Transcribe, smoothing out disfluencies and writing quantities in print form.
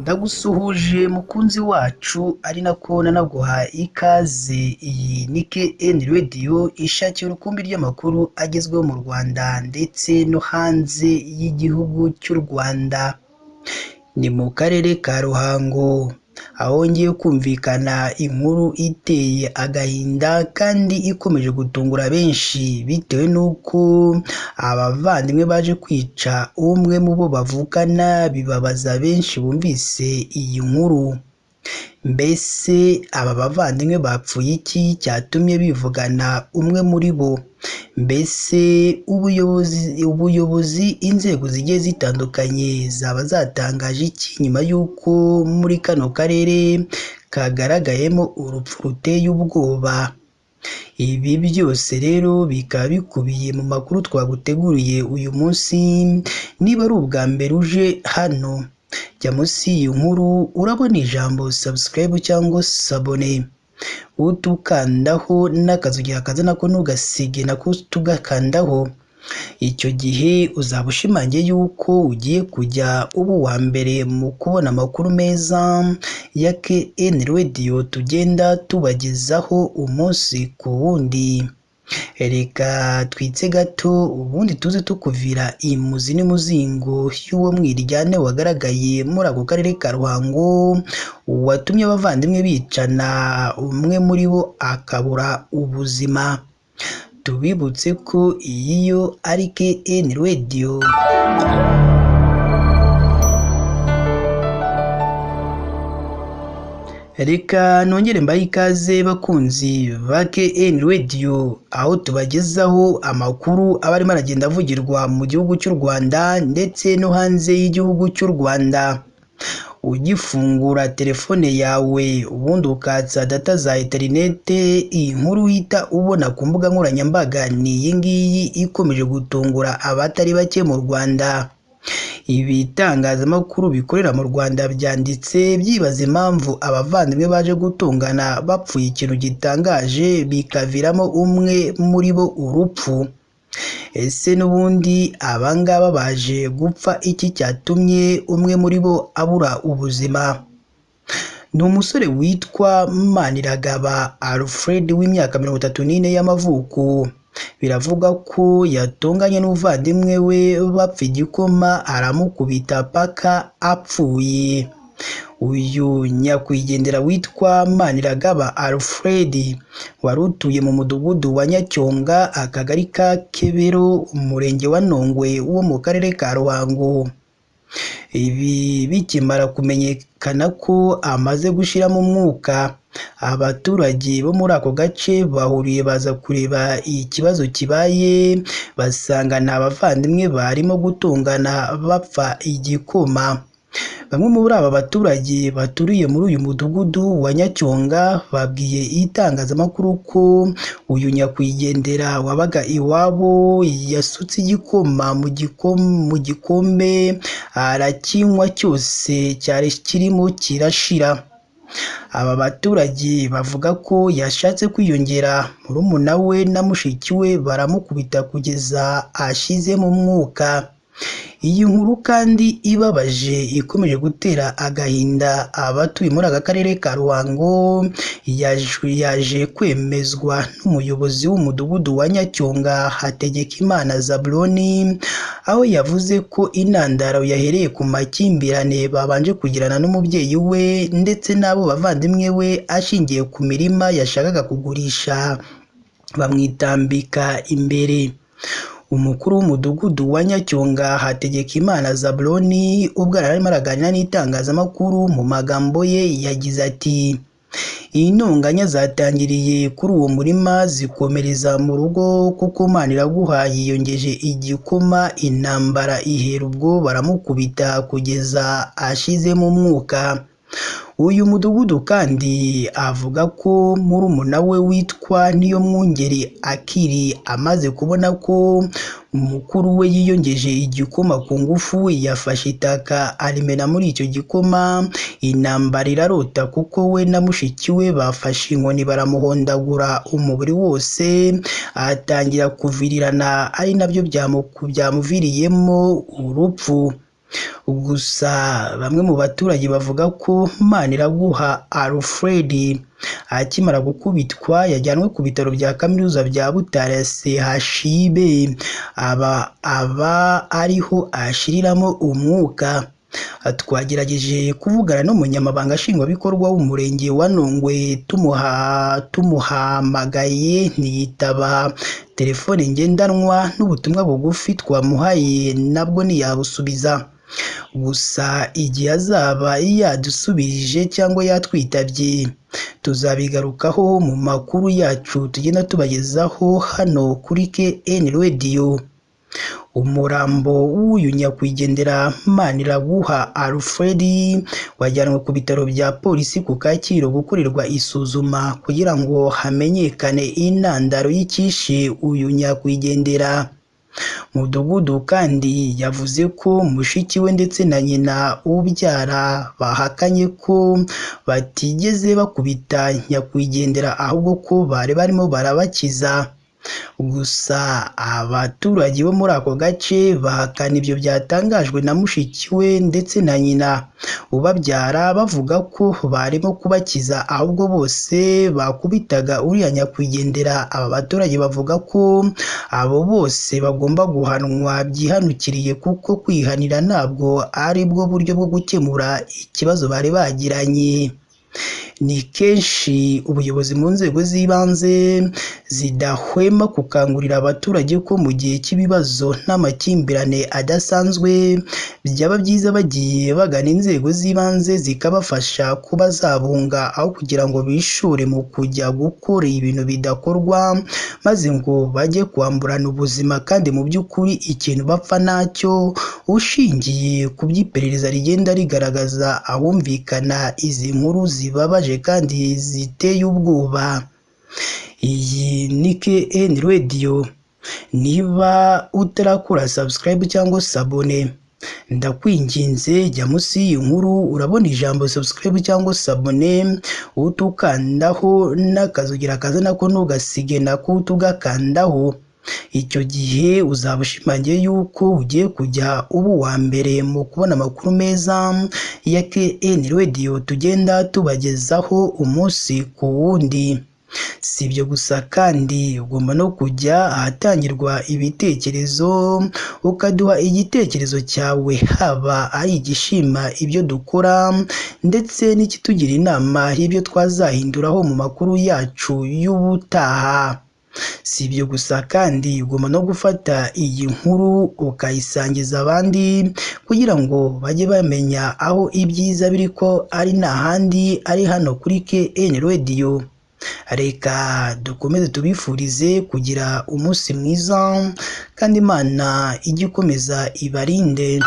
Ndagusuhuje mukunzi wacu ari nako nanaguha ikaze, iyi ni KN Radio ishakira urukumbi ry'amakuru agezweho mu Rwanda ndetse no hanze y'igihugu cy'u Rwanda. Ni mu karere ka Ruhango ahongeye kumvikana inkuru iteye agahinda kandi ikomeje gutungura benshi bitewe n'uko abavandimwe baje kwica umwe mu bo bavukana bibabaza benshi bumvise iyi nkuru. Mbese aba bavandimwe bapfuye iki cyatumye bivugana umwe muri bo? Mbese ubuyobozi inzego zigiye zitandukanye zaba zatangaje iki nyuma y'uko muri kano karere kagaragayemo urupfu ruteye ubwoba? Ibi byose rero bikaba bikubiye mu makuru twaguteguriye uyu munsi. Niba ari ubwa mbere uje hano, jya munsi y'iyi nkuru urabona ijambo subscribe cyangwa s'abonner, utukandaho n'akazugira kaza nako ntugasige nako tugakandaho. Icyo gihe uzaba ushimangiye yuko ugiye kujya uba uwa mbere mu kubona amakuru meza ya KN Radio tugenda tubagezaho umunsi ku wundi. Reka twitse gato ubundi tuze tukuvira imuzi n'umuzingo y'uwo mwiryane wagaragaye muri ako karere ka Ruhango watumye abavandimwe bicana, umwe muri bo akabura ubuzima. Tubibutse ko iyi yo ari KN Radio. Reka nongere mbahe ikaze bakunzi ba KN Radio, aho tubagezaho amakuru aba arimo aragenda avugirwa mu gihugu cy'u Rwanda ndetse no hanze y'igihugu cy'u Rwanda. Ugifungura telefone yawe ubundi ukatsa data za interinete, iyi nkuru uhita ubona ku mbuga nkoranyambaga ni iyi ngiyi ikomeje gutungura abatari bake mu Rwanda. Ibitangazamakuru bikorera mu Rwanda byanditse byibaza impamvu abavandimwe baje gutongana bapfuye ikintu gitangaje bikaviramo umwe muri bo urupfu. Ese n'ubundi aba ngaba baje gupfa iki cyatumye umwe muri bo abura ubuzima? Ni umusore witwa Maniragaba Alfred w'imyaka 34 y'amavuko. Biravuga ko yatonganye n'umuvandimwe we bapfa igikoma aramukubita paka apfuye. Uyu nyakwigendera witwa Maniragaba Alfred wari utuye mu mudugudu wa Nyacyonga, akagari ka Kebero, umurenge wa Ntongwe wo mu karere ka Ruhango. Ibi bikimara kumenyekana ko amaze gushiramo umwuka, abaturage bo muri ako gace bahuriye baza kureba ikibazo kibaye, basanga ni abavandimwe barimo gutongana bapfa igikoma. Bamwe muri aba baturage baturiye muri uyu mudugudu wa Nyacyonga babwiye itangazamakuru ko uyu nyakwigendera wabaga iwabo yasutse igikoma mu gikombe arakinywa cyose cyari kirimo kirashira. Aba baturage bavuga ko yashatse kwiyongera, murumuna we na mushiki we baramukubita kugeza ashizemo umwuka. Iyi nkuru kandi ibabaje ikomeje gutera agahinda abatuye muri aka karere ka Ruhango, yaje kwemezwa n'umuyobozi w'umudugudu wa Nyacyonga Hategekimana Zabloni, aho yavuze ko intandaro yahereye ku makimbirane babanje kugirana n'umubyeyi we ndetse n'abo bavandimwe we ashingiye ku mirima yashakaga kugurisha bamwitambika imbere. Umukuru w'umudugudu wa Nyacyonga Hategekimana Zabloni ubwo yari arimo araganira n'itangazamakuru mu magambo ye yagize ati: "Intonganya zatangiriye kuri uwo murima zikomereza mu rugo kuko Maniraguha yiyongeje igikoma, intambara ihera ubwo baramukubita kugeza ashizemo umwuka." Uyu mudugudu kandi avuga ko murumuna we witwa Niyomwungeri Akiri amaze kubona ko mukuru we yiyongeje igikoma ku ngufu, yafashe itaka arimena muri icyo gikoma, intambara irarota kuko we na mushiki we bafashe inkoni baramuhondagura umubiri wose, atangira kuvirirana ari nabyo byamuviriyemo urupfu. Gusa bamwe mu baturage bavuga ko Maniraguha Alfred akimara gukubitwa yajyanwe ku bitaro bya kaminuza bya Butare CHUB, aba ariho ashiriramo umwuka. Twagerageje kuvugana n'umunyamabanga nshingwabikorwa w'umurenge wa Nungwe, tumuhamagaye ntiyitaba telefone ngendanwa n'ubutumwa bugufi twamuhaye nabwo ntiyabusubiza. Gusa igihe azaba yadusubije cyangwa yatwitabye tuzabigarukaho mu makuru yacu tugenda tubagezaho hano kuri KN Radio. Umurambo w'uyu nyakwigendera Maniraguha Alfred wajyanwe ku bitaro bya polisi ku Kacyiru gukorerwa isuzuma kugira ngo hamenyekane intandaro y'icyishe uyu nyakwigendera. Mudugudu kandi yavuze ko mushiki we ndetse na nyina ubyara bahakanye ko batigeze bakubita nyakwigendera ahubwo ko bari barimo barabakiza. Gusa abaturage bo muri ako gace bahakana ibyo byatangajwe na mushiki we ndetse na nyina ubabyara, bavuga ko barimo kubakiza ahubwo bose bakubitaga uriya nyakwigendera. Aba baturage bavuga ko abo bose bagomba guhanwa byihanukiriye kuko kwihanira ntabwo ari bwo buryo bwo gukemura ikibazo bari bagiranye. Ni kenshi ubuyobozi mu nzego z'ibanze zidahwema gukangurira abaturage ko mu gihe cy'ibibazo n'amakimbirane adasanzwe byaba byiza bagiye bagana inzego z'ibanze zikabafasha kuba zabunga aho kugira ngo bishore mu kujya gukora ibintu bidakorwa maze ngo bajye kwamburana ubuzima kandi mu by'ukuri ikintu bapfa nacyo, ushingiye ku by'iperereza rigenda rigaragaza ahumvikana izi nkuru zibabaje kandi ziteye ubwoba. Iyi ni KN Radio. Niba utarakora subscribe cyangwa sabone, ndakwinginze jya munsi y'iyi nkuru urabona ijambo subscribe cyangwa sabone, utukandaho n'akazugira kaza nako ntugasige nako utugakandaho. Icyo gihe uzaba ushimangiye yuko ugiye kujya uba uwa mbere mu kubona amakuru meza ya KN Radio tugenda tubagezaho umunsi ku wundi. Si ibyo gusa kandi ugomba no kujya ahatangirwa ibitekerezo ukaduha igitekerezo cyawe, haba ari igishima ibyo dukora ndetse n'ikitugira inama y'ibyo twazahinduraho mu makuru yacu y'ubutaha. Si ibyo gusa kandi ugomba no gufata iyi nkuru ukayisangiza abandi kugira ngo bajye bamenya aho ibyiza biri ko ari nta handi ari hano kuri KN Radio. Reka dukomeze tubifurize kugira umunsi mwiza kandi Imana ijye ikomeza ibarinde.